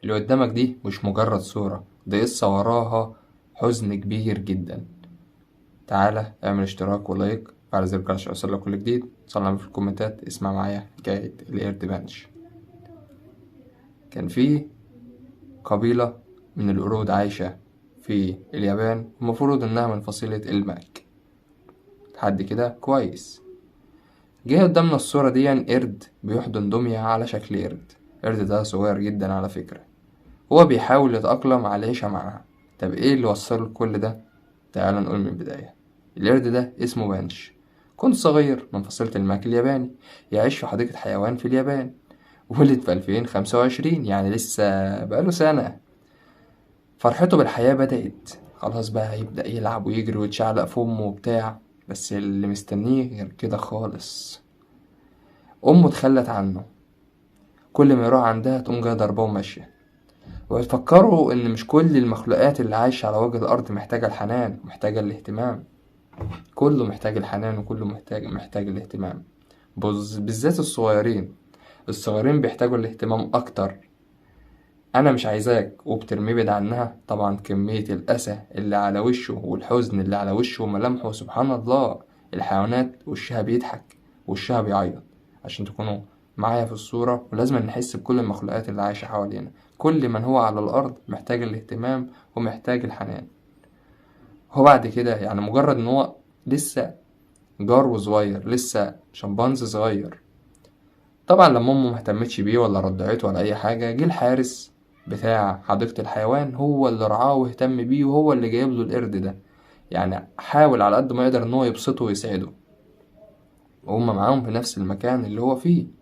اللي قدامك دي مش مجرد صورة، دي قصة وراها حزن كبير جدا. تعالى اعمل اشتراك و like وعلى زر الجرس عشان يوصلك كل جديد. صلنا في الكومنتات، اسمع معايا حكاية القرد بانش. كان في قبيلة من القرود عايشة في اليابان، المفروض إنها من فصيلة الماك. لحد كده كويس. جه قدامنا الصورة دي قرد بيحضن دمية على شكل قرد. القرد ده صغير جدا على فكرة، هو بيحاول يتأقلم على العيشة معاها. طب ايه اللي وصله لكل ده؟ تعال نقول من البداية. القرد ده اسمه بانش، كنت صغير من فصيلة الماك الياباني، يعيش في حديقة حيوان في اليابان. ولد في 2025، يعني لسه بقاله سنة. فرحته بالحياة بدأت، خلاص بقى يبدأ يلعب ويجري ويتشعلق في أمه وبتاع، بس اللي مستنيه غير كده خالص. أمه اتخلت عنه، كل ما يروح عندها تقوم جاية ضرباه وماشية. ويفكروا إن مش كل المخلوقات اللي عايشة على وجه الأرض محتاجة الحنان ومحتاجة الاهتمام. كله محتاج الحنان وكله محتاج الاهتمام، بالذات الصغيرين. الصغيرين بيحتاجوا الاهتمام أكتر. أنا مش عايزاك، وبترميه بعيد عنها. طبعا كمية الأسى اللي على وشه والحزن اللي على وشه وملامحه، سبحان الله، الحيوانات وشها بيضحك وشها بيعيط. عشان تكونوا معايا في الصورة، ولازم نحس بكل المخلوقات اللي عايشة حوالينا. كل من هو على الأرض محتاج الاهتمام ومحتاج الحنان. هو بعد كده مجرد إن هو لسه جار صغير، لسه شمبانزي صغير. طبعا لما أمه مهتمتش بيه ولا رضعته ولا أي حاجة، جه الحارس بتاع حديقة الحيوان هو اللي رعاه واهتم بيه، وهو اللي جايب له القرد ده. حاول على قد ما يقدر إن هو يبسطه ويسعده، وهم معاهم في نفس المكان اللي هو فيه.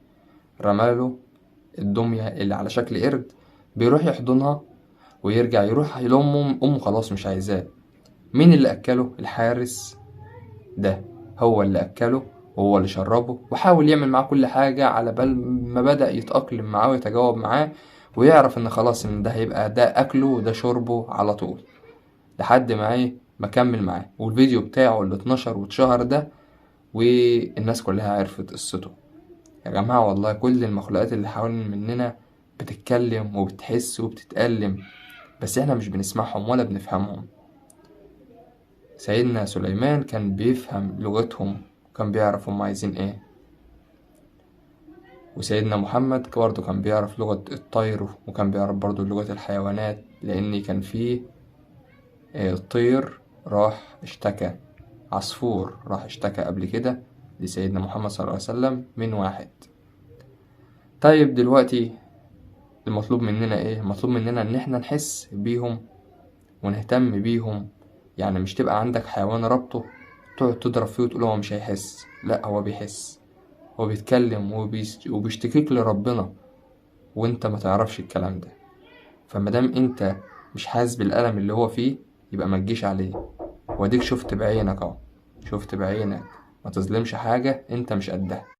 رماله الدمية اللي على شكل قرد، بيروح يحضنها ويرجع يروح لأمه. أمه خلاص مش عايزاه. مين اللي أكله؟ الحارس ده هو اللي أكله وهو اللي شربه، وحاول يعمل معاه كل حاجة على بال ما بدأ يتأقلم معاه ويتجاوب معاه ويعرف إن خلاص إن ده هيبقى ده أكله وده شربه على طول، لحد ما إيه ما كمل معاه. والفيديو بتاعه اللي اتنشر واتشهر ده والناس كلها عرفت قصته. يا جماعة والله كل المخلوقات اللي حوالين مننا بتتكلم وبتحس وبتتألم، بس احنا مش بنسمعهم ولا بنفهمهم. سيدنا سليمان كان بيفهم لغتهم، كان بيعرف هم عايزين ايه. وسيدنا محمد برضه كان بيعرف لغة الطير، وكان بيعرف برضه لغة الحيوانات، لأن كان فيه الطير راح اشتكى، عصفور راح اشتكى قبل كده لسيدنا محمد صلى الله عليه وسلم من واحد. طيب دلوقتي المطلوب مننا ايه؟ المطلوب مننا ان احنا نحس بيهم ونهتم بيهم. مش تبقى عندك حيوان ربطه تقعد تضرب فيه وتقول هو مش هيحس. لا، هو بيحس، هو بيتكلم وبيشتكيك لربنا وانت ما تعرفش الكلام ده. فمادام انت مش حاسس بالألم اللي هو فيه يبقى ما تجيش عليه. واديك شفت بعينك اهو، شفت بعينك، ما تظلمش حاجة انت مش قدها.